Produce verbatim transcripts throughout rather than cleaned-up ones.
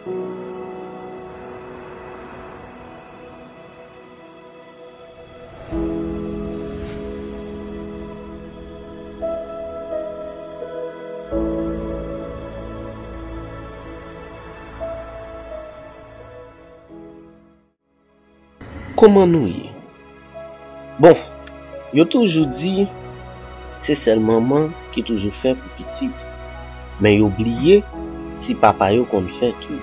Kòman nou ye? Bon, yo toujou di se sèl manman ki toujou fè pou pitit, men yo bliye si papa yo konn fè tou.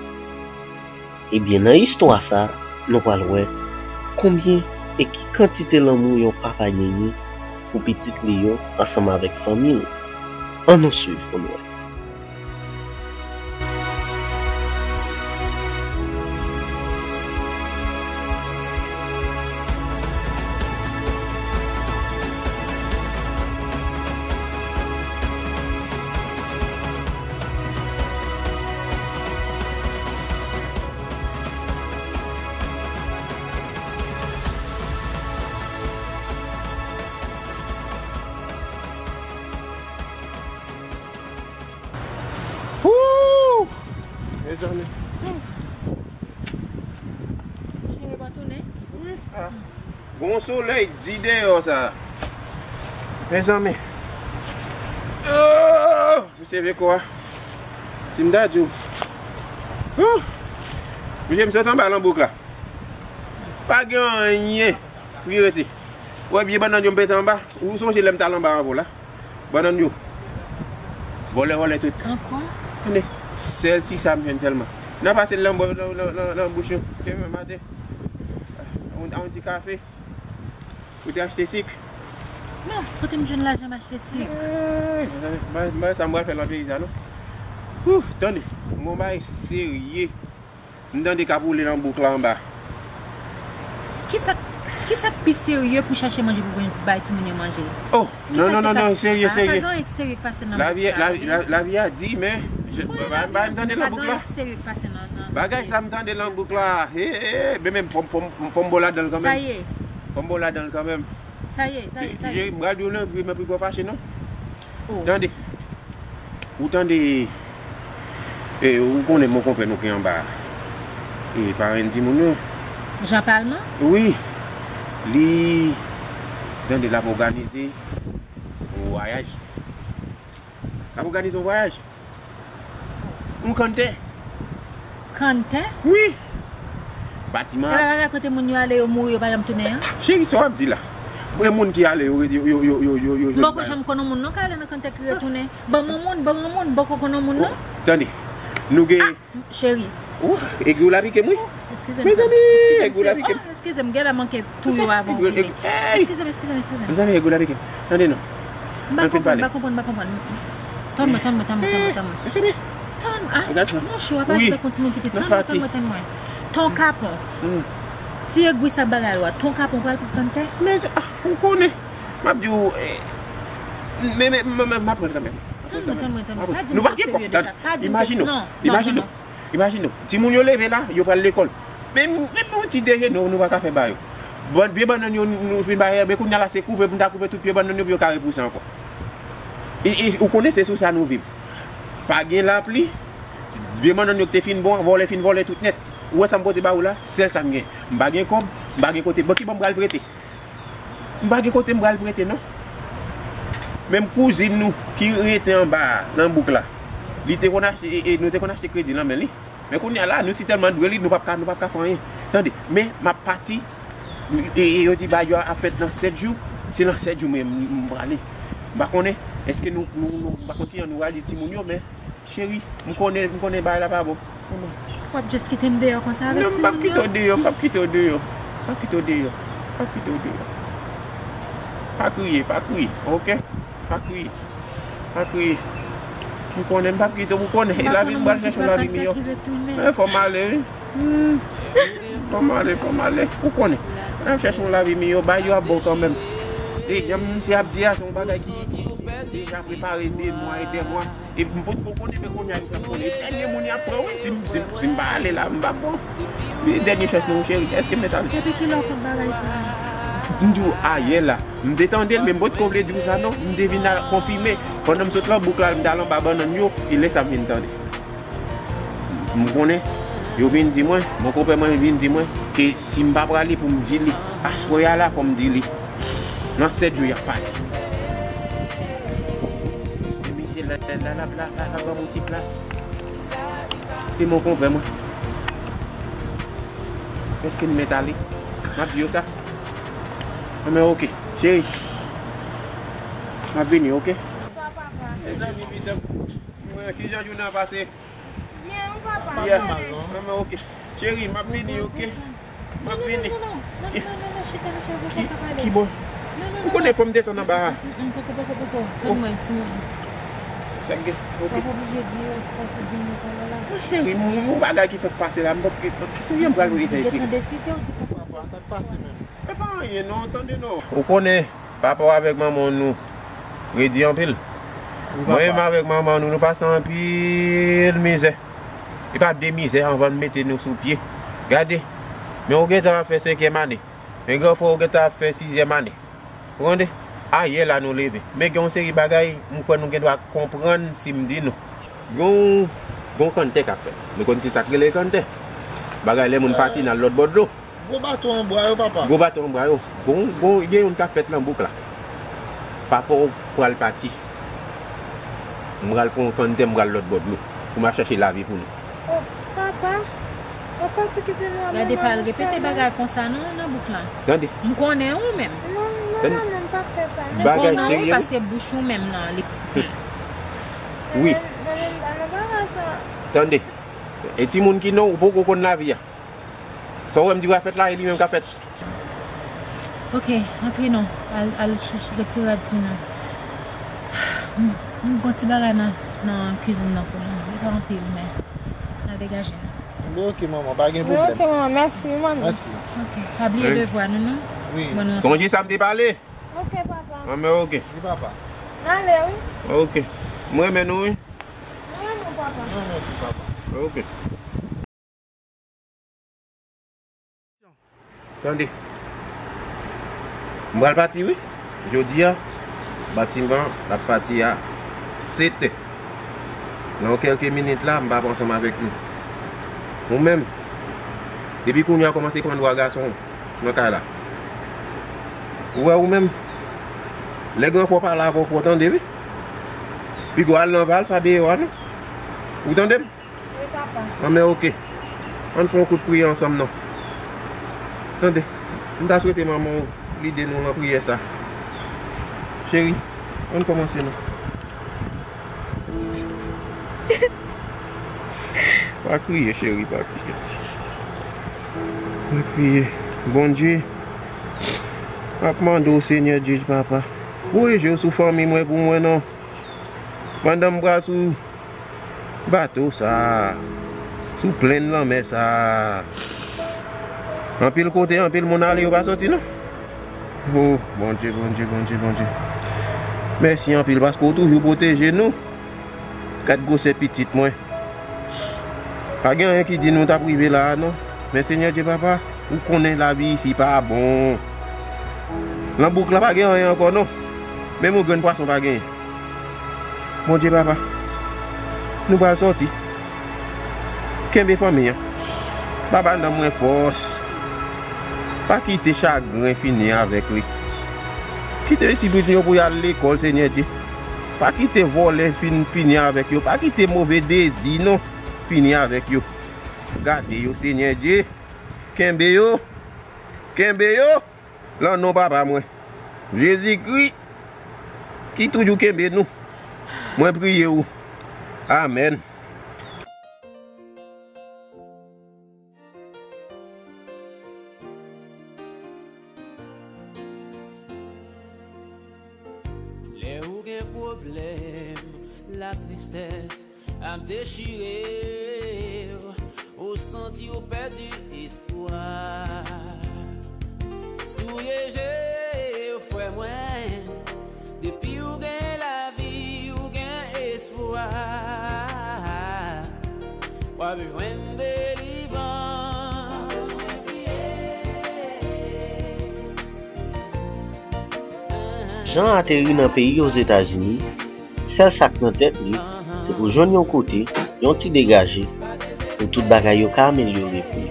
Ebyen, nan istwa sa, nou pral wè konbyen e ki kantite lanmou yon papa genyen pou pitit li yo ansanm avèk fanmi l. Ann nou swiv pou n wè. Wouuup! Mezanmi. Cheri pa tounen? Wi, ah. Gon solèy di deyò sa. Mezanmi. Oh! Misye vye kwa. Si m ta di w. Huh! Misye, m sot anba lanbouk la. Pa gen anyen pou ki rete. Ou wè vye bannann yo m pete anba? Ou sonje lè m t al anba avè w la? Bannann yo. Vòlè, vòlè tout. Ankò? Tande, sèl ti sa m jwenn sèlman. N a pase l nan bò, nan, nan, nan, nan bouch yo. Demen maten. Yon, yon ti kafe. Ou te achte sik? Non, kote m jwenn lajan m achte sik? Ey, mezanmi, mezanmi, sa m pral fè nan peyi sa, non? Huh, tande, m gon bagay serye. M tande k ap woule nan bouk la anba. Kisa, kisa k pi serye pou chache manje pou bay timoun yo manje? Oh, non, non, non, non, serye, serye. Pa gen anyen k serye k pase nan bouk sa. Lavi a di, men, bagay m tande nan bouk la. Bagay sa m tande nan bouk la. He, he, he, men, men, fò m, fò m, fò m bo ladan l kanmenm. Sa ye. Fò m bo ladan l kanmenm. Sa ye, sa ye, sa ye. M pral di w nan, men, pi gwo fache, non? Oh. Tande. Ou tande, e, ou konnen mon konpè nou ki anba a. E, parenn timoun yo. Jean Palman? Wi. Li, tande, l ap òganize yon vwayaj. L ap òganize yon vwayaj. Yon kanntè. Kanntè? Wi. Batiman. E pa bagay kote moun yo ale, yo mouri, yo pa janm tounen an? Cheri, sa w ap di la? Mwen, moun ki ale, yo, yo, yo. M poko janm konn yon moun non k ale nan kanntè ki retounen. Ban m yon moun, ban m yon moun, m poko konn yon moun non. Tande, nou gen. Ah, cheri. Oh, egri w la pike m, wi. Eskize m. Mezanmi, egri w la pike m. Eskize m, genlè manke touye w avan w vini. Eskize m, eskize m, eskize m. Mezanmi, egri w la pike m. Tande non. M pa konprann, m pa konprann, m pa konprann. Tann mwen, tann mwen, tann mwen, tann mwen, tann mwen. Mezanmi. Tann, ah, monchè, w ap aji tankou yon timoun pitit. Tann mwen, tann mwen, tann mwen. Ton kapon. Ti egri sa bagay ou a. Ton kapon pral pou kanntè. Men, ah, ou konnen. M ap di w, men, men, men, men, m ap pran kanmenm. Tann mwen, tann mwen, tann mwen. Pa di m serye de sa. Pa di m serye. Imajine w. Non, non, non, non. Imajine w, timoun yo leve la, yo pral lekòl. Men, menm yon ti dejene, nou, nou pa ka fè ba yo. Bann vye bannann yo, nou fin ba yo, men kounye a la, se koupe, pou n ta koupe tout vye bannann yo, pou yo ka repouse ankò. E, e, ou konnen se sou sa nou viv. Pa gen lapli, vye bannann yo ki te fin bon, vòlè fin vòlè tout nèt. Ou wè sa m pote ba ou la, sèl sa m gen. M pa gen kòb, m pa gen kote. Bon, ki bò m pral prete? M pa gen kote m pral prete, non. Menm kouzin nou ki rete anba a, nan bouk la, li te konn achte, e, e, nou te konn achte kredi nan men li. Men kounye a la, nou si tèlman dwe li, nou p ap ka, nou p ap ka fè anyen. Tande, men m ap pati, e, e, yo di bagay yo ap fèt nan sèt jou, se nan sèt jou mwen m, m prale. M pa konnen, èske nou, nou, nou, m pa konn kijan nou rale timoun yo, men Cheri, m konnen, m konnen bagay la pa bon. W ap just kite m deyò konsa avèk timoun yo? Non, m p ap kite w deyò, m p ap kite w deyò. M p ap kite w deyò. M p ap kite w deyò. Pa kriye, pa kriye, oke? Pa kriye. Pa kriye. M konnen m p ap kite w, ou konnen. E lavi m pral chèche yon lavi miyò. Men fò m ale, wi. Hmm. Fò m ale, fò m ale. Ou konnen. N ap chèche yon lavi miyò, bagay yo ap bon kanmenm. E jan misye ap di a, se yon bagay ki deja prepare de mwa e de mwa. E m potko konnen, men kounye a m pral konnen. Dènye moun y ap pran, wi, si m, si m, si m pa ale la, m p ap bon. Wi, dènye chans nou, cheri. Èske m mèt ale? Depi kilè w konn bagay sa? M di w ayè la. M te tande l, men m potko vle di w sa non. M te vin al konfime. Pandan m sot lan bouk la, m t al anba bannann yo, e lè sa m vin tande. M konnen, Yo vin di mwen, mon konpè mwen vin di mwen ke si m pa prale pou m di li, aswè a la fò m di li. Nan sèt jou y ap pati. Men misye la, la, la, la, la, la ban m yon ti plas. Se mon konpè mwen. Èske m mèt ale? M ap di yo sa. Anben, oke. Cheri, m ap vini, oke? Bonswa, papa. Mezanmi, pitit mwen, kijan jounen an pase? Byen, wi, papa. Yeah. Anben, oke. Cheri, m ap vini, oke? M ap vini. Non, non, non, non, non, non, non, chita, chita, chita, chita, pale. Ki bò? Non, non, non, non. Ou konnen fò m desann anba a. Mm, mm, poko, poko, poko. Tann mwen, timoun. Sa k gen? Oke. Ou pa oblije di yo, sa w di m nan talè la. Mon cheri, m, yon bagay ki fèk pase la, m p ap, m p ap, se yon bagay ki fèk eksplike. Ou gentan deside, ou di konsa. Papa, sa k pase menm? E pa anyen non, tande non. Ou konnen, papa w avèk manman w nou redi anpil. Wi, papa. Mwen menm avèk manman w nou, nou pase anpil mizè. E pa de mizè anvan n mete nou sou pye. Gade, men ou gentan ap fè senkyèm ane. Men gran frè w gentan ap fè sizyèm ane. Ou tande? Ayè la nou leve. Men gen yon seri bagay, m kwè nou gen dwa konprann si m di nou. Gen yon, gen yon kanntè k ap fèt. Nou konn ki sa k rele kanntè. Bagay lè moun pati nan lòt bò dlo. Gwo baton an bwa yo, papa. Gwo baton an bwa yo. Gon, gon, gen youn k ap fèt nan bouk la. Papa w pral pati. M pral pran kanntè, m pral lòt bò dlo. Pou m al chèche lavi pou nou. Oh, papa. W ap pati kite nou a manman nou sèlman. Gade, pa al repete bagay konsa non, nan bouk la. Tande. M konnen ou menm. Non, non, non, non, m p ap fè sa, non. M konnen wi, paske bouch ou menm nan, li. Wi. Men, men, men, bagay sa. Tande. E timoun ki non, ou poko konn lavi a. Sa w wè m di w a fèt la, e li menm k ap fèt. Ok, antre non. Al, al chèche, retire rad sou nou. M, m gon ti bagay nan, nan kwizin nan pou nou. Li pa anpil, men n a degaje nou. Li ok, manman, pa gen pwoblèm. Li ok, manman, mèsi, manmi. Mèsi. Ok, pa bliye devwa nou, non. Wi. Bon, nou sonje sa m te pale? Ok, papa. Anben, ok. Wi, papa. N ale, wi. Ok. M renmen nou, wi. M renmen w, papa. M renmen w tou, papa. Ok. Tande. M pral pati, wi. Jodi a, batiman ap pati a sèt è. Nan kèlke minit la, m p ap ansanm avèk nou. Ou menm, depi kounye a, kòmanse pran dwa gason w nan kay la. Ou wè ou menm, lè gran frè w pale avè w, fò w tande, wi. Piga w al nan val, pa dèyè w a, non. Ou tande m? Wi, papa. Anben, ok. Ann fè yon kout priyè ansanm, non. Tande, m ta swete manman w lide nou nan priyè sa. Cheri, ann kòmanse, non. Pa kriye, cheri, pa kriye. Pa kriye. Bondye, m ap mande w, Senyè Dye, papa, voye je w sou fanmi mwen pou mwen, non. Pandan m pral sou bato sa a, sou plenn lanmè sa a. Anpil kote, anpil moun ale, yo pa soti non. O, Bondye, Bondye, Bondye, Bondye. Mèsi anpil paske w toujou pwoteje nou. Gad gwosè pitit mwen. Pa gen anyen ki di nou t ap rive la a non. Men Senyè Dye papa, ou konnen lavi isi pa bon. Nan bouk la pa gen anyen ankò non. Menm yon grenn pwason pa genyen. Bondye papa, nou pral sòti. Kenbe fanmi an. Papa, nan mwen fòs. Pa kite chagren fini avèk li. Kite ti boutin yo pou y al lekòl, Senyè Dye. Pa kite vòlè fin, fini avèk yo. Pa kite move dezi non fini avèk yo. Gade yo, Senyè Dye. Kenbe yo. Kenbe yo. Lan non Papa mwen, Jezikri, ki toujou kenbe nou, mwen priye w. Amèn. Lè ou gen pwoblèm, latristès, ap dechire w, ou santi w pèdi espwa. Souye je w, frè mwen, depi w gen lavi, w gen espwa. W ap jwenn delivrans. Jan ateri nan peyi Ozetazini, sèl sa k nan tèt li, se pou jwenn yon kote, yon ti degaje, pou tout bagay yo ka amelyore pou li.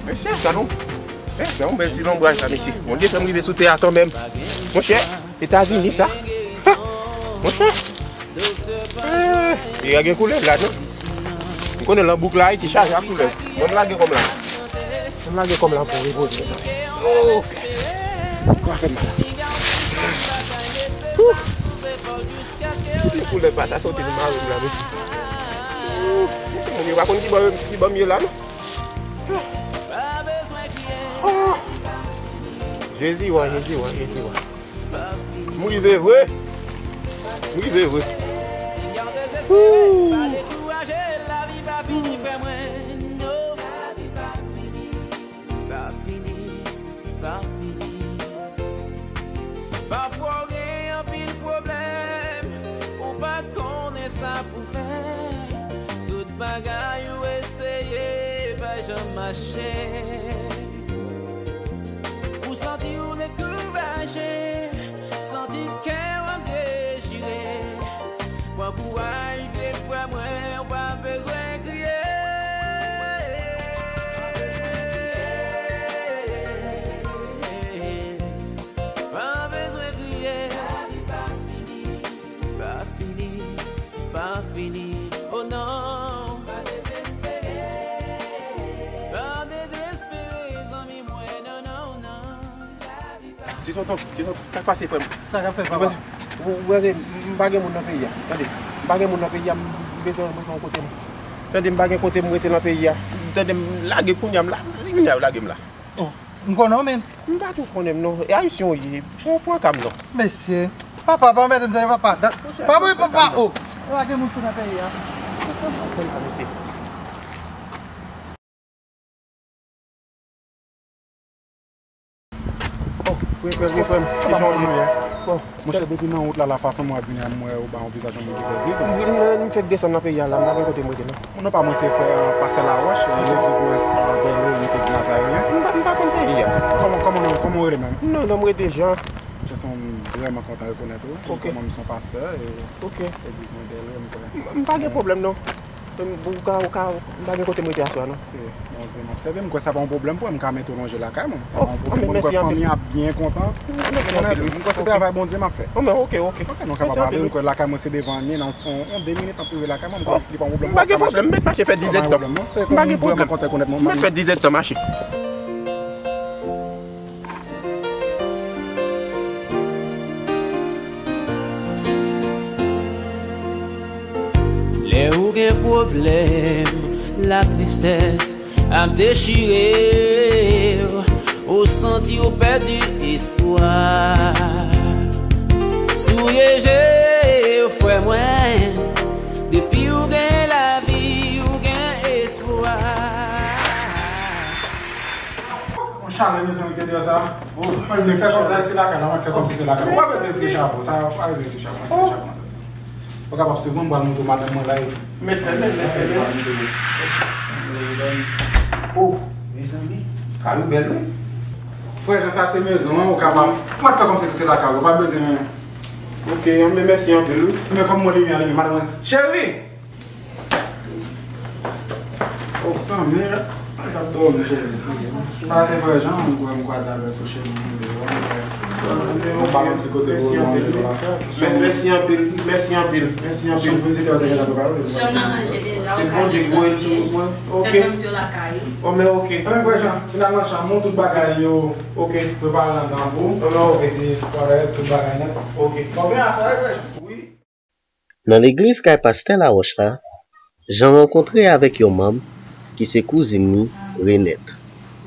Mesye, gad yon, eh, gad yon bèl ti lonbraj la, mesye. Bondye fè m rive sou tè a kanmenm. Monchè, Etazini sa. Monchè. Eh, e a gen koulè la, non? M konnen lan bouk la, Ayiti chaje ak koulè. Mwen m lage kòm la. Mwen m lage kòm la pou repoze. Oh, frè. Kwa fè mal. Ouh. Tout koulè pa ta soti nan mari m la, mesye. Ouh. Mesye, moun yo pa konn ki bò, ki bò m ye la, non? Ah. Jezi wa, Jezi wa, Jezi wa. M rive vre. M rive vre. Woo! Pafwa w gen anpil pwoblèm, ou pa konnen sa pou fè. Tout bagay ou eseye pa janm mache. Ou santi w dekouraje, santi kè w ap dechire. Pran kouraj, vye frè mwen, ou pa bezwen kriye. Pa bezwen kriye. Lavi pa fini, pa fini, pa fini. Oh non, pa dezespere. Pa dezespere, zanmi mwen, non, non, non. Ti tonton, ti tonton, sa k pase, frè m? Sa k ap fèt, papa? Ou, ou, ou, m pa gen moun nan peyi a. Tande, m pa gen moun nan peyi a, m bezwen, m bezwen yon kote m. Tande, m pa gen kote m rete nan peyi a. Tande, m lage kounye a, m la, kounye a yo lage m la. Oh, m konnen w, men. M pa tou konnen m non. E ayisyen w ye. Fò w pran ka m non. Mesye. Papa, pa anmède m tande, papa. Da-, pa vre, papa. Oh. Yo lage moun sou nan peyi a. Mesye. Oh, frè, frè, frè, frè m. Kijan w ye? Bon. Monchè, depi nan wout la, la fason mwen ap vini a, m wè ou ba yon vizaj yon moun ki pèdi. M, m, m fèk desann nan peyi a la, m pa gen kote m rete non. Non, pa mwen se frè, euh, pastè Laroche, euh, legliz mwen, euh, Bèlè, yon legliz Nazaryen. M pa, m pa konn peyi a. Kòman, kòman, kòman w rele menm? Non, non, m rele Jean. Jean, m vrèman kontan rekonèt ou. Ok. Kòman m se yon pastè, e legliz mwen Bèlè, m kwè. M, m pa gen pwoblèm non. M, ou ka, ou ka, m pa gen kote m rete aswè non. Se Bondye m ap sèvi, m kwè sa pa yon pwoblèm pou mwen, m ka mete w lonje lakay mwen. Sa pa yon pwoblèm pou mwen, m kwè fanmi ap byen kontan. Mèsi anpil, wi. M kwè se travay Bondye m ap fè. Oh, men ok, ok. Ok, nou kapab pale, m kwè lakay mwen se devan an ye, nan yon, yon de minit m ap rive lakay mwen, m kwè li pa yon pwoblèm. M pa gen pwoblèm, m mèt mache fè dizèdtan. M pa gen pwoblèm. M mèt fè dizèdtan mache. Lè ou gen pwoblèm, latristès ap dechire w, ou santi ou pèdi espwa. Souye je w, frè mwen, depi ou gen lavi, ou gen espwa. Yon chalè, mezanmi, ki te sa. Oh. Mwen vle fè kòmsi se lakay la, mwen fè kòmsi se lakay la. Ou pa bezwen tire chapo, sa, ou pa bezwen tire chapo, mwen tire chapo. Ou kapab swiv mwen, m pral montre w madanm mwen la. Mèt fè, mèt, mèt fè, mèt. Oh, mezanmi, kay ou bèl, wi. Frè Jean, sa se mezon an, ou kapab. Mwen fè kòmsi se lakay ou, ou pa bezwen. Ok, men mèsi anpil, wi. Men kòm mwen limyè, limyè, madanm mwen. Cheri! Oh, tanmen, al t ap dòmi, cheri. Sa se frè Jean, m kwè m kwaze avè l sou chemen m rive. Mèsi anpil, mèsi anpil, mèsi anpil, mèsi anpil. Sè m nan ranje deja, ou ka rele. Se Bondye ki voye l sou mwen. Ok. Fè kòmsi w lakay ou. Oh, men ok. Anben, frè Jean, vin al nan chanm ou, tout bagay yo, ok, prepare nan tan pou ou. Oh, men ok. Epi, travay, tout bagay nèt. Ok. Bon, vin aswè, frè Jean. Wi. Nan legliz kay pastè Laroche la, Jean rankontre avèk yon manm ki se kouzin li, Renette.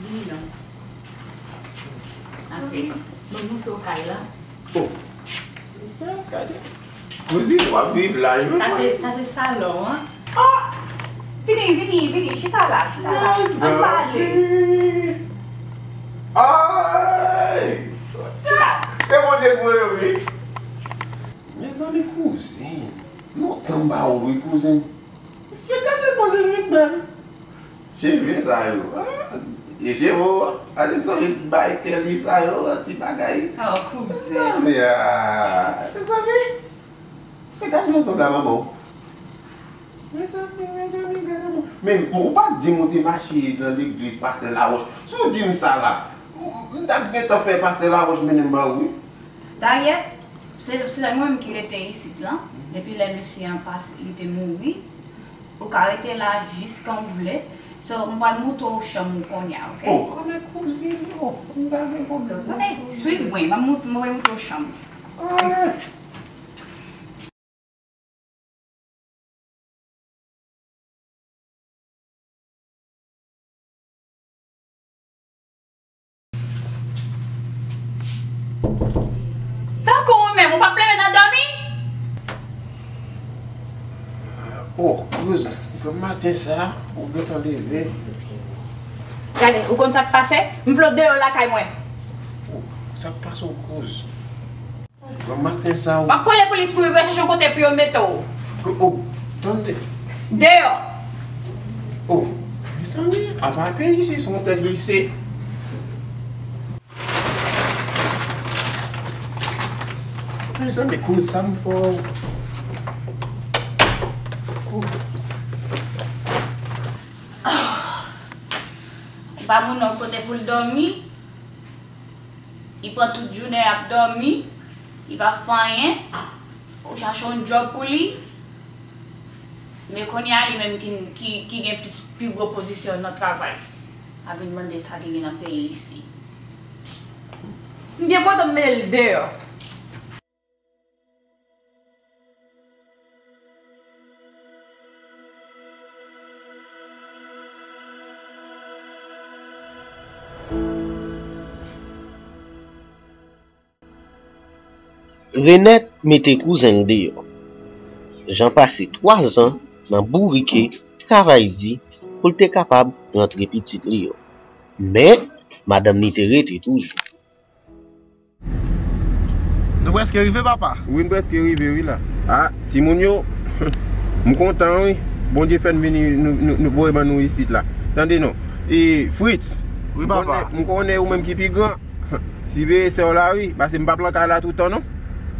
Vini non. Antre. Mwen montre w kay la. Oh. Mesye, gade. Kouzin, w ap viv la, wi. Sa se, sa se salon an. Ah! Vini, vini, vini. Chita la, chita la. Ann pale. Ay! Chita. E Bondye k voye w, wi. Mezanmi, kouzin, lontan m pa wè w, wi, kouzin. Mesye, gade kouzin vin bèl. Cheve sa yo. Ah, E Jero, pase m sonje bay kè li sa yo, ti bagay. Oh, kouzen. Mezanmi, ah, mezanmi. Se gade yon sanble a manman w. Mezanmi, mezanmi, gade manman. Men, ou pa t di m ou te mache nan legliz pastè Laroche. Si w di m sa la, m t ap gentan fè pastè Laroche mennen m ba ou, wi. Dayè, se, se mwen menm ki rete isit lan. Depi lè mesye an pas, li te mouri, ou ka rete la jiskan w vle. So, m pral montre w chanm ou kounye a, oke? Oh, anben kouzin, oh, m pa gen pwoblèm, non. Oke, swiv mwen, m ap mont-, mwen montre w chanm ou. Alright. Tankou ou menm, ou p ap leve nan dòmi? Oh, kouz, granmaten sa, ou gentan leve. Gade, ou konn sa k pase? M vle w deyò lakay mwen. Oh, sa k pase w, kouz? Granmaten sa, ou... M ap kwè lepolis pou yo chèche yon kote pou yo mete w. Ko-, oh, tande. Deyò. Oh, mezanmi, apa peyi isi se yon tè glise. Mezanmi, kouz, sa m fè w? Oh. Ou pa moun nan kote pou l dòmi. Li pran tout jounen ap dòmi, li pa fè anyen. Ou chache yon djòb pou li. Men kounye a li menm ki, ki, ki gen plis, pi gwo pozisyon nan travay. A vin mande sa ki gen nan peyi isi. M byen kontan m mete l deyò. Renèt mete kouzen l deyò. Jan pase twa zan nan bourike, travay di, pou l te kapab rantre pitit li yo. Men, madanm li te rete toujou. Nou prèske rive, papa. Wi, n prèske rive, wi, la. A, timoun yo, m kontan, wi. Bondye fè n vini, nou, nou, nou voye ban nou isit, la. Tande non. E, Fritz. Wi, papa. M konnen, m konnen ou menm ki pi gran. Siveye sè w la, wi. Paske m p ap nan kay la toutan, non.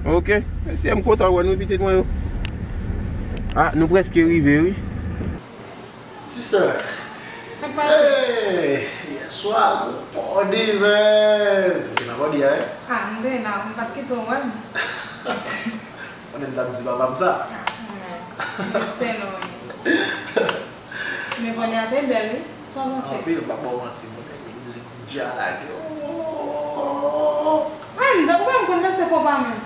Oke. Mesye, m kontan wè nou, pitit mwen yo. A, nou prèske rive, wi. Sister. Sa k pase? Hey, yèswa, gon pòdi, man. Ou te nan pòdi a, wi? A, m te la, m pa t kite w wè m. Konnen m t ap di papa m sa. A, men, men se non, wi. Men pòdi a te bèl, wi. Sa w panse? Anpil, m p ap ba w manti, mwen, men gen mizik D J a lage. Oh! Wi, m te, ou pa m konn danse konpa, men.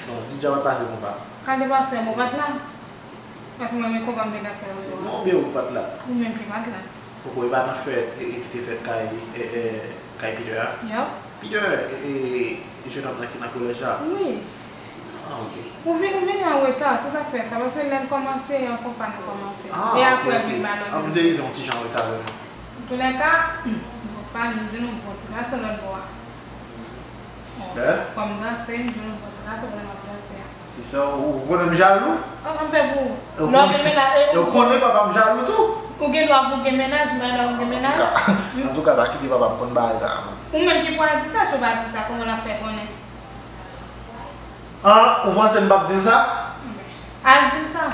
Non, D J a pa pase konpa. Ka te pase, mwen pa t la. Paske mwen menm konpa m te ka sèvi w. Se mwen oubyen ou pa t la? Ou menm ki pa t la. Poko, e pa nan fèt, e, e ki te fèt kay, e, e, kay Peter a? Yep. Peter, e, e, e jenòm nan ki nan kolèj la? Wi. A, oke. Ou vin, ou vini an reta, se sa k fè sa, paske lè n kòmanse, an konpa nou kòmanse. A, oke, oke. E apre, vin ba lòt moun. A, m te rive yon ti jan an reta, vrèman. Antoulèka, m pral di nou bon ti pase lòt bò a. Sista? Kòm danse, m jwenn yon bon ti gason pandan m ap danse a. Sista, ou, ou konnen m jalou? An, an fè pou ou. Lè w gen mennaj, e, ou konnen papa m jalou tou. Ou gen dwa pou w gen mennaj, m pa gen dwa pou m gen mennaj. Antouka, antouka, pa kite papa m konn bagay sa a, non. Ou menm ki pral di sa, si w pa di sa, kòman n ap fè konnen? An, ou panse m p ap di l sa? Al di l sa.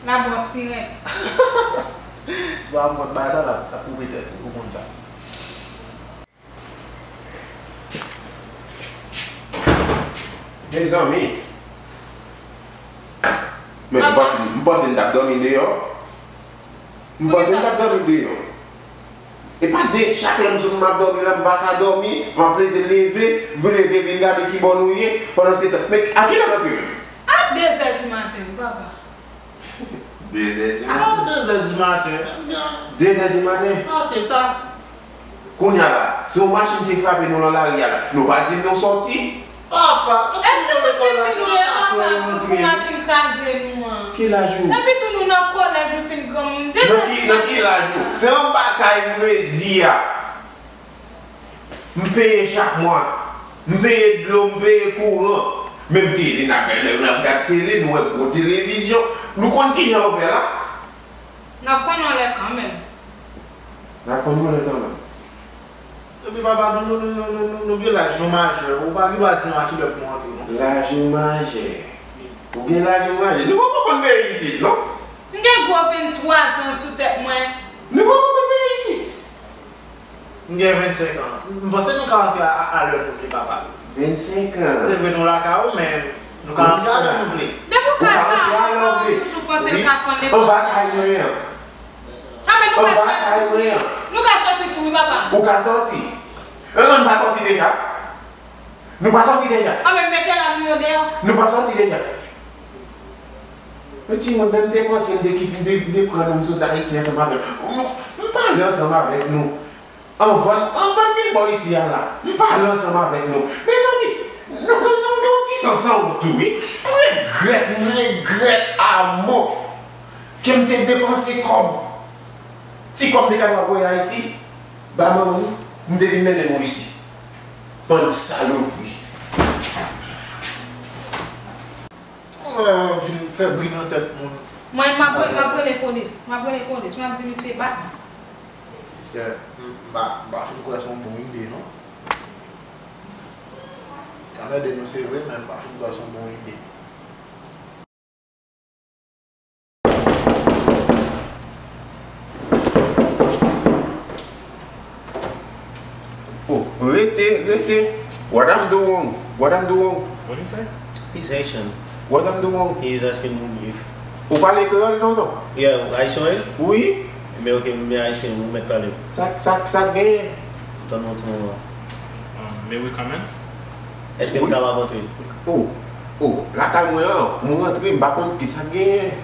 L ap ba w sirèt. Si papa m konn bagay sa, l ap, l ap koupe tèt ou, ou konn sa. Mezanmi. Men, m panse, m panse n t ap dòmi deyò. M panse n t ap dòmi deyò. E pa de chak lè m sot m ap dòmi la, m pa ka dòmi, m ap plede leve, m vin leve, vin gade ki bò nou ye, pandan se tan. Men, a kilè n antre menm? A de zè di maten, wi, papa. De zè di maten. A de zè di maten. De zè di maten. A, se ta. Kounye a la, se yon machin te frape nou nan lari a la. Nou pa di n nou sòti. Papa, nou ti lekòl la, se nan katwè yo antre. Machin kraze nou an. Ki laj ou? Epi tou nou nan kolèj, nou fin granmoun. Nan ki, nan ki laj ou? Se anba kay m redi a. M peye chak mwa. M peye dlo, m peye kouran. Menm tele, n ap gade, n ap gade tele, nou wè gwo televizyon. Nou konn kijan yo fè la? N ap konnen yon lè kanmenm. N ap konn moulen kanmenm. Epi papa, nou, nou, nou gen laj, nou majè. Ou pa gen dwa di nou a kilè pou nou antre, non. Laj ou majè. Ou gen laj ou majè. Nou poko konn peyi isit, non. M gen gwo venntwa zan sou tèt mwen. Nou poko konn peyi isit. M gen vennsenk an. M panse nou ka antre a, a, a lè nou vle, papa. Vennsenk an. Se vre nou lakay ou, men nou ka antre a lè nou vle. Depi w ka antre a lè w vle. Ou ka antre a lè w vle. Ou toujou panse l ka pran nenpòt. Anba kay mwen an. Anba kay mwen an. Nou ka soti tou wi, papa. Ou ka soti. An, nou pa soti deja? Nou pa soti deja? Anben, mete lame nou yo deyò. Nou pa soti deja? Men timoun, men m te panse m te kit-, m te, m te pran nou, m sot Ayiti ansanm avèk nou. M pale ansanm avèk nou. Anvan, anvan n vin bò isi a la, m pale ansanm avèk nou. Mezanmi, nou, nou, nou gen yon ti san sanwont tou, wi. M regrèt, m regrèt amò ke m te depanse kòb. Ti kòb m te kapab voye Ayiti, ba manman nou, m te vin mennen nou isi. Bann salopri. Mwen vin fè bri nan tèt moun. Mwen, m ap, m ap rele polis. M ap rele polis. M ap di misye bat mwen. Sisè, m, m pa, m pa fin kwè se yon bon ide, non. Y anmède nou, se vre, men m pa fin kwè se yon bon ide. Oh, rete, rete. What I'm do wrong? What I'm do wrong? What do you say? He's Haitian. What I'm do wrong? He is asking if Ou pale kreyòl, tonton? Yeah, Ayisyen w ye? Wi. Ebyen, ok, m Ayisyen, ou mèt pale. Sa, sa, sa k genyen? Tann yon ti moman. Um, may we come in? Èske m kapab antre? Oh, oh, lakay mwen an, pou m rantre, m pa konn ki sa k genyen.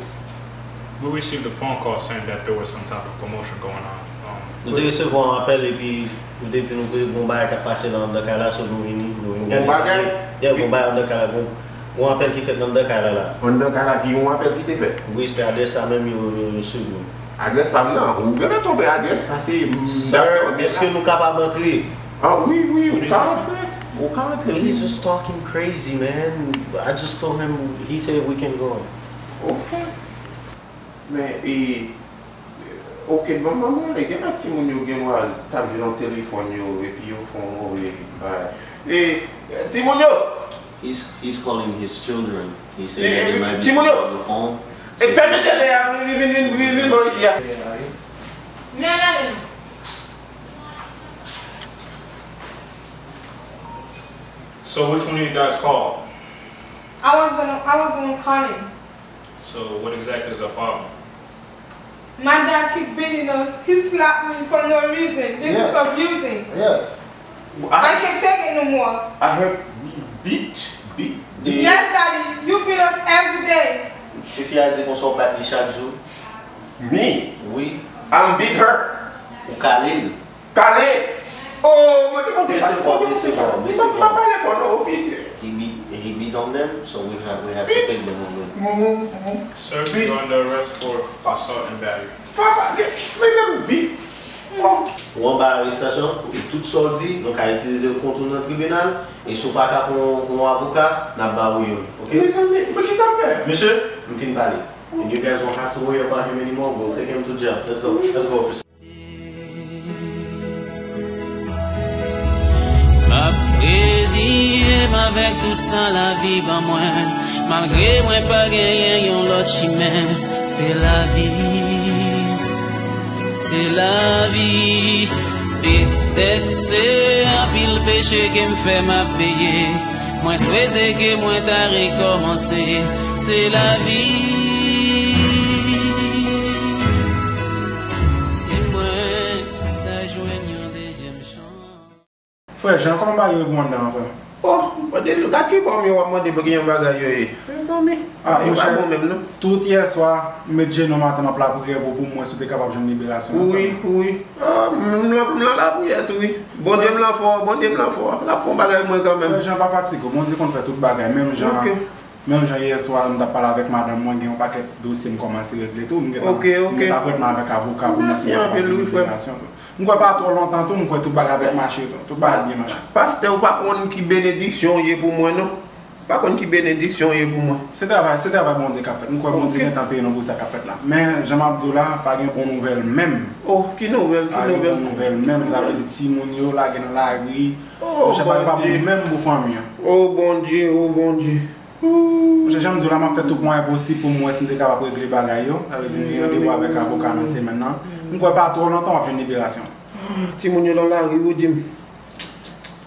We received a phone call saying that there was some type of commotion going on. Um, Nou te resevwa yon apèl epi nou te di nou ke gon bagay k ap pase nan anndan kay la, so nou vini, nou vin gade sa. Gon bagay? Yeah, gon bagay anndan kay la, gon, gon apèl ki fèt nan anndan kay la la. Anndan kay la, ki gon apèl ki te fèt? Wi, se adrès sa menm yo, yo, yo swiv nou. Adrès pa m nan, ou genlè twonpe adrès, pase m t ap dòmi la. Sir, èske nou kapab antre? Ah, wi, wi, ou ka antre. Ou ka antre, wi. He's just talking crazy, man. I just told him, he said we can go. Ok. Men, e, ok, ban m, ban m rele. Gen lè timoun yo gen dwa t ap jwe nan telefòn yo, epi yo fè yon move bagay. E, timoun yo! He's, he's calling his children. He said that they might be on the phone. E, fèmen tele a, vin, vin, vin, vin, vin bò isi a. Men al ale non. So which one of you guys called? I was the, I was the one calling. So what exactly is the problem? My dad keep beating us. He slapped me for no reason. This is abusing. Yes. I can't take it no more. I heard beat, beat. Yes, Daddy. You beat us every day. Tifi a di konsa w bat li chak jou. Me? Wi. I'm beat her. Ou kale l. Kale! Oh, mwen te konn pa, mwen te konn pa, pa pale fò non, ofisye. He beat, he beat on them, so we have, we have to take them on them. Sir, you're under arrest for assault and battery. Papa, men menm bi. Ou anba arestasyon, e tout sa w di, nou ka itilize l kont ou nan tribinal, e si w pa ka pran yon, yon avoka, n ap ba ou youn, ok? Mezanmi, men kisa m fè? Mesye, m fin pale. And you guys won't have to worry about him anymore. We'll take him to jail. Let's go. Let's go, officer. M ap reziye m avèk tout sa lavi ban mwen, malgre mwen pa genyen yon lòt chimen. Se lavi, se lavi. Petèt se anpil peche ke m fè m ap peye. Mwen swete ke mwen ta rekòmanse. Se lavi. Si mwen ta jwenn yon dezyèm chans. Frè Jan, kòman bagay yo ye pou anndan an, frè m? Oh, m pran de gad ki bò m yo w ap mande pou ki jan bagay yo ye. Mezanmi, ah, yo pa bon menm non. Tout yèswa, m met jenou m atè m ap lapriyè pou, pou m wè si w te kapab jwenn liberasyon an, frè m. Wi, wi. Ah, m, m lan, m lan lapriyè tou, wi. Bondye m lan fò, Bondye m lan fò. L ap fè yon bagay pou mwen kanmenm. Frè Jan, pa fatige w. Bondye konn fè tout bagay, menm jan. Ok. Menm jan yèswa, m t ap pale avèk madanm mwen, gen yon pakèt dosye m kòmanse regle tou. M gentan, m gentan ap rèt men avèk avoka pou nou si nou kapab jwenn liberasyon tou. M kwè pa twò lontan tou, m kwè tout bagay ap mache tou. Tout bagay ap byen mache. Pastè, ou pa konn ki benediksyon w ye pou mwen non. Pa konn ki benediksyon w ye pou mwen. Se travay, se travay Bondye k ap fèt. M kwè Bondye gentan peye nou pou sa k ap fèt la. Men, jan m ap di w la, pa gen bon nouvèl menm. Oh, ki nouvèl, ki nouvèl? Pa gen bon nouvèl menm. Sa vle di timoun yo lage nan lari. Oh, monchè, bagay pa bon menm pou fanmi an. Oh, Bondye, oh, Bondye. Monchè, jan m di w la, m ap fè tout mwayen posib pou m wè si m te kapab regle bagay yo. Sa vle di, m gen randevou avèk avoka nan semèn nan. M kwè pa twò lontan w ap jwenn liberasyon. Timoun yo nan lari, ou di m.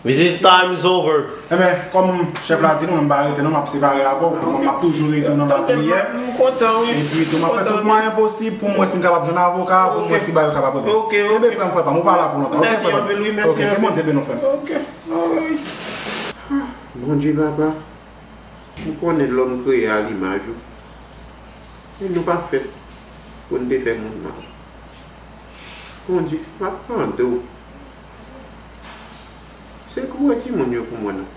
This time is over. Enben, kòm chèf la di nou, m pa rete non, m ap separe avè w. M ap toujou rete nan lapriyè. M kontan, wi. Epi tou, m ap fè tout mwayen posib pou m wè si m kapab jwenn avoka, pou m wè si bagay yo kapab regle. Ok, ok. Enben, frè m, frè pa m, ou pa la pou lontan. Ok, frè pa m. Mèsi anpil, wi, mèsi anpil. Ok, ke Bondye beni w, frè m. Ok, alright. Bondye papa, m konnen lòm kreye a limaj ou. E nou pa fèt pou n te fè moun mal. Bondye, m ap mande w, sekoure timoun yo pou mwen non.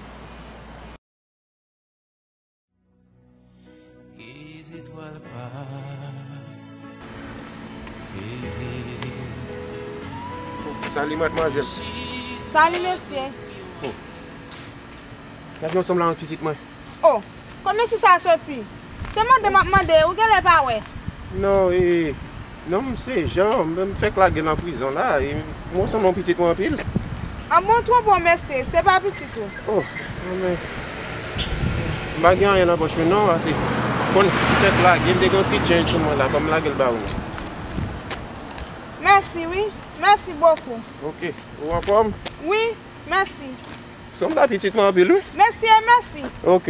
Salut mademoiselle. Salut mesye. Gade yon sanm la ant pitit mwen. Oh, kot mesye sa soti? Se mande m ap mande, ou genlè pa wè. Non, e, non, m se Jean, m, m fèk lage nan prizon la, e, m ressanble yon pitit mwen anpil. An bon twonpe w mesye, se pa pitit ou. Oh, non, men, m pa gen anyen nan pòch mwen non, pase, konn, m fèk lage, m te gen yon ti change sou mwen la, ban m lage l ba ou non. Mèsi wi, mèsi bokou. Ok, ou anfòm? Wi, mèsi. Sanble a pitit mwen anpil wi. Mèsi e mèsi. Ok.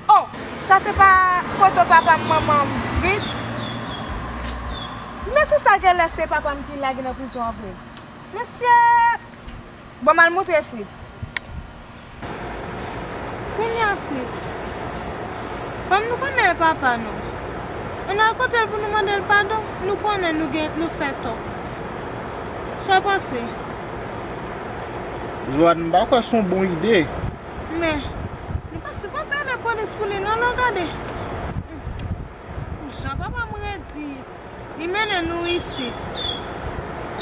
Oh, sa se pa foto papa m, manman m, Fritz? Mesye sa genlè se papa m ki lage nan prizon an vre. Mesye, bon, m al montre Fritz. Kounye a, Fritz, kòm nou konnen e papa nou, ann al kote l pou nou mande l padon, nou konnen nou gen, nou fè tò. Sa w panse? Joanne, m pa kwè se yon bon ide. Men, nou pa sipoze ale polis pou li non, lò gade. Jan papa m redi, li mennen nou isit.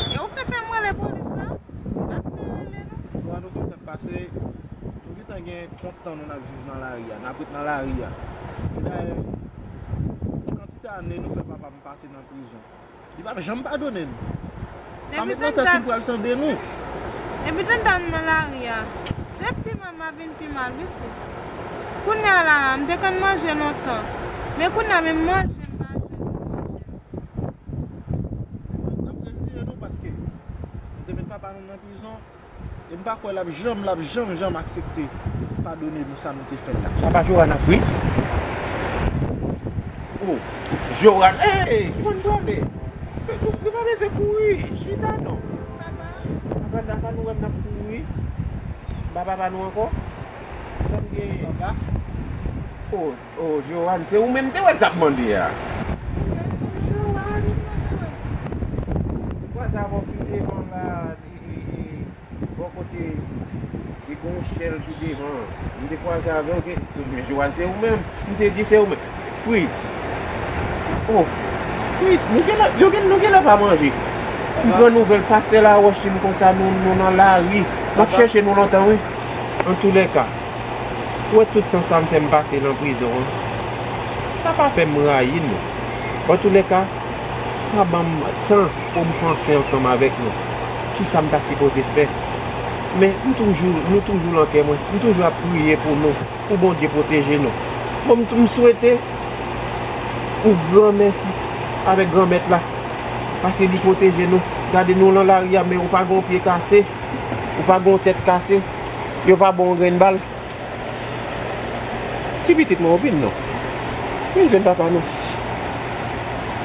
E ou te fè m rele polis la? M pa t vle rele non. Joanne, ou konn sa k pase? Nou gentan gen kont tan nou n ap viv nan lari a, n ap ret nan lari a. E dayè, kantite ane nou fè papa m pase nan prizon. Li p ap janm padone n. Pa met nan tèt ou pral tande nou. Depi tantan m nan lari a, se pi mal m ap vin pi mal wi Fritz. Kounye a la a, m te konn manje lontan, men kounye a menm manje m pa jwenn pou manje. N ap retire nou paske nou te met papa nou nan prizon. E m pa kwè l ap janm, l ap janm, janm aksepte padone nou sa nou te fè l la. Sa pa Joanne ak Fritz? Oh, Joanne, ey, ki bò n prale? Nou, nou, nou pa bezwen kouri, chita non. Papa. Papa, papa nou wè m n ap kouri. M pa papa nou ankò? Sa m genyen? Papa. Oh, oh, Joanne, se ou menm te wè t ap mande a. Joanne, mwen te wè. Kwaze avè w pi devan la, e, e, e, bò kote li gen yon chèl ki devan an. M te kwaze avè w, gen, se, men Joanne, se ou menm. M te di se ou menm. Fritz. Oh, Fritz, nou genlè, yo gen, nou genlè pa manje. M pran nouvèl, pastè Laroche di m konsa, nou, nou nan lari. M ap chèche nou lontan, wi. Antoulèka, ou wè tout tan sa m fè m pase nan prizon an, sa pa fè m rayi nou. Antoulèka, sa ban m tan pou m panse ansanm avèk nou. Kisa m ta sipoze fè? Men m toujou, nou toujou nan kè mwen. M toujou ap priye pou nou, pou Bondye pwoteje nou. Bon, m, m swete ou gran mèsi avèk Granmèt la, paske li pwoteje nou. Gade nou nan lari a, men ou pa gen yon pye kase, ou pa gen yon tèt kase, yo pa ba w yon grenn bal. Ti pitit mwen, ou vin non. Vin jwenn papa nou.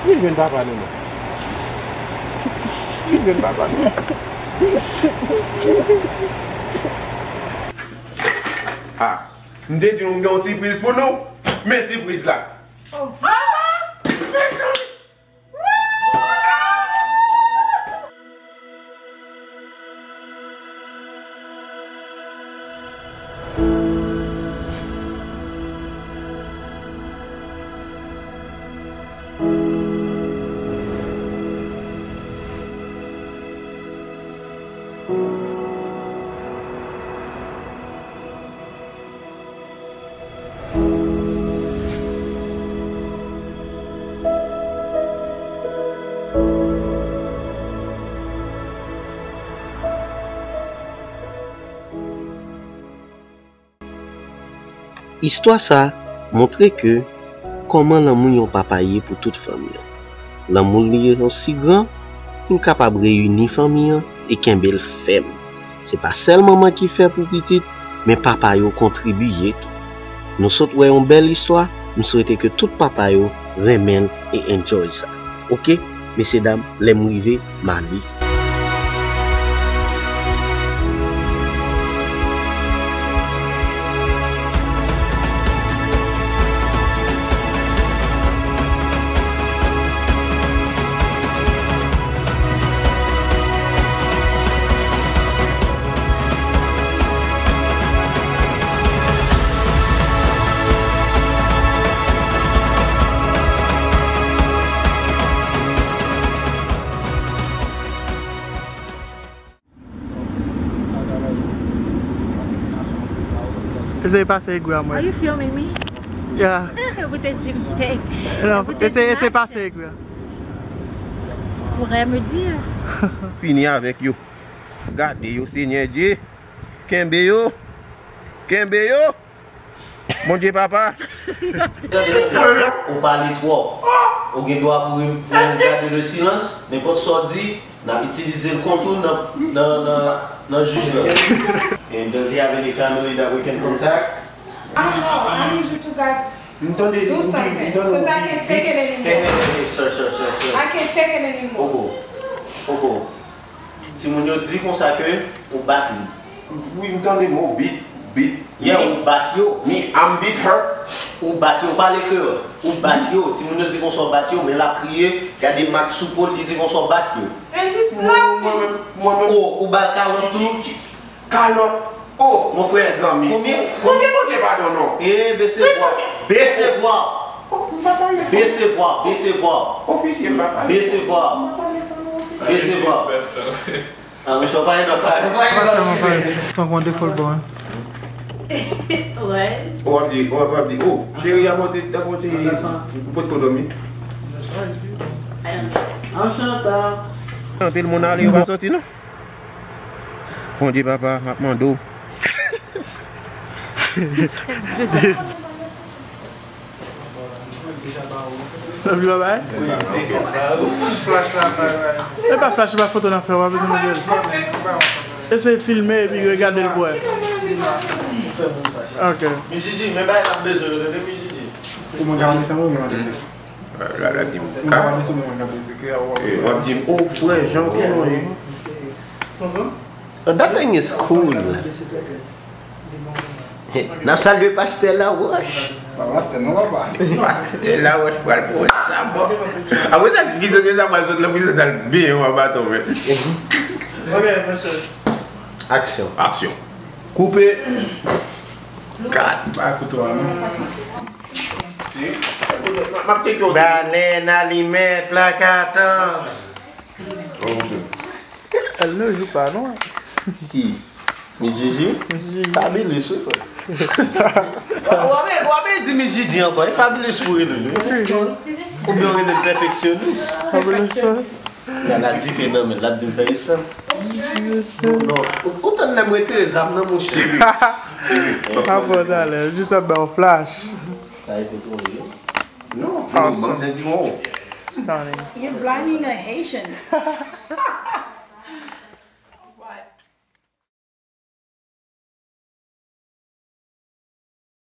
Vin jwenn papa nou non. Vin jwenn papa nou. Ah, m te di nou m gen yon sipriz pou nou. Men sipriz la. Oh. Mezanmi. Istwa sa a montre ke kòman lanmou yon papa ye pou tout fanmi an. Lanmou li osi gran pou l kapab reyini fanmi an e kenbe l fèm. Se pa sèl manman ki fè pou pitit, men papa yo kontribiye tou. Nou sot wè yon bèl istwa, m swete ke tout papa yo renmen l e enjoy sa. Oke, mesye dam, lè m rive, m ale. Eseye pase egri a mwen. Are you filming me? Yeah. Ou te di m te. Non, eseye, eseye pase egri a. Tu pourrais me dire. Fini avèk yo. Gade yo, Senyè Dye. Kenbe yo. Kenbe yo. Bondye papa. Ou pale twòp. Ou gen dwa pou, pou gade le silence. Nenpòt sa w di, n ap itilize l kont ou nan, nan, nan, nan jij la. And does he have any family that we can contact? I don't know. I need you to guys do something, 'cause I can't take it anymore. Hey, hey, hey, hey, sir, sir, sir, sir. I can't take it anymore. Poko. Poko. Timoun yo di konsa ke ou bat li. Wi, m tande mo beat, beat. Yeah, ou bat yo. Me, I'm beat her. Ou bat yo, pale kreyòl. Ou bat yo. Timoun yo di konsa ou bat yo, men l ap kriye, gade mak sou po l, li di konsa ou bat yo. And he slapped me. Mwen menm, mwen menm. Oh, ou ba l kalòt tou? Kalòt. Oh, mon frè, zanmi. Konbyen, konbyen Bondye padone w? Eh, bese vwa. Bese vwa. Oh, m pa pale. Bese vwa, bese vwa. Ofisye, m pa pale. Bese vwa. M pa pale fò non, ofisye. Bese vwa. Ah, mesye, w pa gen nan fay, w pa gen nan fay. Tankou yon defo l bon, hein. What? Ou ap di, ou ap di, oh, cheri a monte, a monte, ou pot ko dòmi. Anchanta. Anpil moun ale, yo pa soti, non? Bondye papa, m ap mande w. Sa vle papa, eh? Flash la, bay, bay. E pa flash, e pa foto n ap fè, w pa bezwen mande l. Eseye filme epi regade l pou wè. Ok. Miss Gigi, men bagay n ap bezwen yo, tande, Miss Gigi. Ou mande sa, ou mande sa. La, la, di m ka. Ou mande sa, ou mande sa. Eh, w ap di m, oh, frè, jan w konnen. Sonson? Oh, that thing is cool. N ap salye pastè Laroche. Pa pastè non, papa. Pastè Laroche pral pran sa bon. Apre sa, si prizonye sa pral sot lan, prizonye sa l byen yon baton, men. Ok, mesye. Aksyon. Aksyon. Koupe. Kat. Pa kouto a, non. M ap tcheke w. Balèn, alimèt, plaka, tòks. Oh, Jesus. L ne jou pa, non? Ki? Miss Gigi? Miss Gigi. Fabulous, wi, frè. W ap, w ap di Miss Gigi ankò. E Fabulous pou rele l, wi. Oubyen w rele l pèfeksyonis. Fabulous, wi. L ap dife nan men l, l ap di m fè respè. Non, ou, ou tann lè m retire zam nan, monchè. Pa pran talè, jis ap ba w flash. Sa e foto, wi. Non, non, ban m senti, oh. Stunning. You're blinding a Haitian.